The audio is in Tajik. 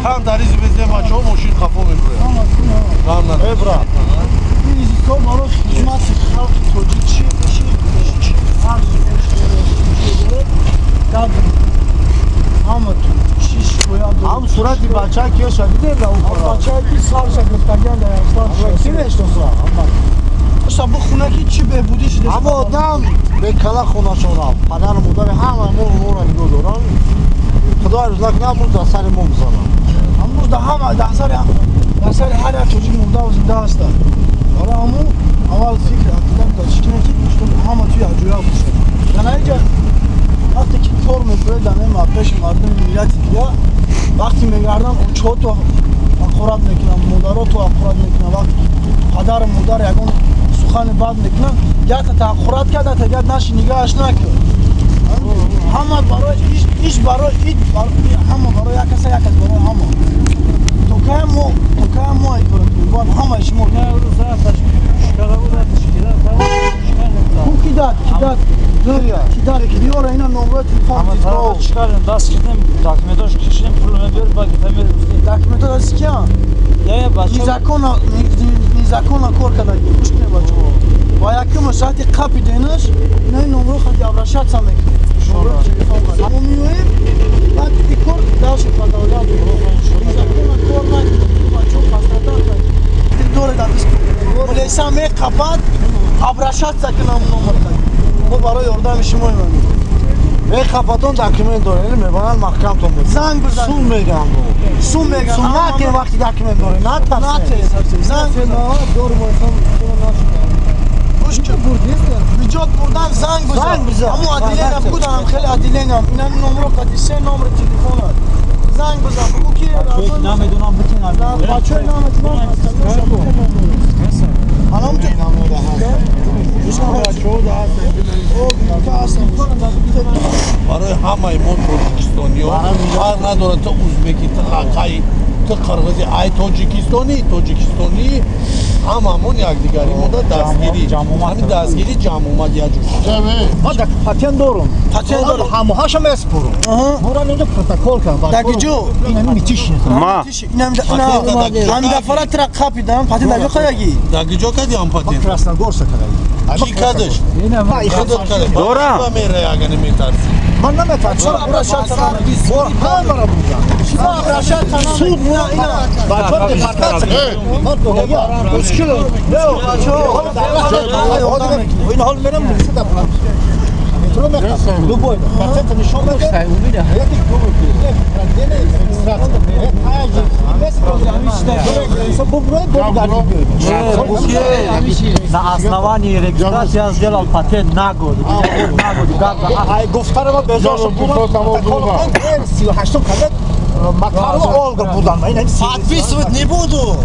Там даризи безе бачаҳо мошин хафо мебурад. Ғам надор. Э брат. Ин изҳор барои хидмати халқи тоҷик чи чи чи арз дорад. Ҳама чи шикоят дорад. Ҳам сурати бача ки ёша дидем да он бача ки сарша гирифтагиан дар сарша. Ки мешноса? Ҳама. Оша бухуна ки чи беҳбудӣ шуда. Ҳама одам бекала хонашон рафт. Падару модари ҳама мо моро нигоҳ доранд. Худо рӯз накунад мо дар сари мо мезананд. Амрӯз дар ҳама дар сари ҳар як тоҷик мурда зинда ҳастанд. Барои ҳамун аввал фикр ақида дошт ки ҳама туи аҷоя бошад. Дар наиҷа вақте ки кор мекунед дар пеши мардуми миллати дигар, вақте мегарданд очҳото ҳақорат мекунанд, модарото ҳақорат мекунанд, вақте ки падару модар ягон сухани бад мекунанд, якта ҳақорат карда, тагар наши нигаҳаш накун. Ҳама барои иш барои ид ҳама барои як каса, як кас барои ҳама. То кай мо ай кор кунем? Бояд ҳамаи шумо кидат кидат кидат биёра ина номрои телефон чикардем, даст кидем, документош кишидем, пул мебиёр, ба гитамер документо даст киян? Незаконно незаконно кор кардаги гӯш кунед бачаҳо. Ва якум шарти қапи денаш ина номро хати обращаться мекунед. Мо меоем, баъд и кор дальше продолжать. Незаконно кор накунед, бачаҳо пострадать доред. Милиса меқапад, обращаться кунам номер. Мо барои ёрдами шумо имем. Меқапатон документ доред, мебаранд маҳкамтон мекунанд. Занг бизанед. Сум мегӯянд. Сум мегӯянд. Сум накунед вақти документ доред, натарсед. Занг гӯш кун. Биҷот бурдан занг бизан. Ҳамун отделениям будам, хеле отделениям. Инами номро қади се номри телефонат. Занг бизан, бугӯ ки намедонам битинам. Бачаҳои намедонам. Анам ту барои ҳамаи мо тоҷикистониё фарқ надорад ту узбеки, ту лақаи, ту қирғизи, ай тоҷикистонӣ, тоҷикистонӣ ҳамамон якдигари мода дастгирӣ, ҳамин дастгирӣ ҷамъомад якҷо. Ман патент дорум. Патент дорум. Ҳамоҳашам меспурум. Бурам инҷо протокол кардам. Дагиҷо? Инами митиш. Ма. Инами дафара тира қапидам, патент даҷо кадаги? Дагиҷо кади ҳам патент? Красногорска кадаги. Ки кадаш? Худат кади. Дорам. Мерай агар наметарсӣ. Ман наметарсам. Ҳамаро бурдам. Суд бачаҳо депортатсия. Ман мушкил. Ин ҳол мерам милиса да метро мехӯрам. Любой патент нишон медиҳад. На основании регистрации я сделал патент на год. На год. Ай гуфтарама безор шуд. Протокол 38 кадет Макарова Олга будан. Подписывать не буду.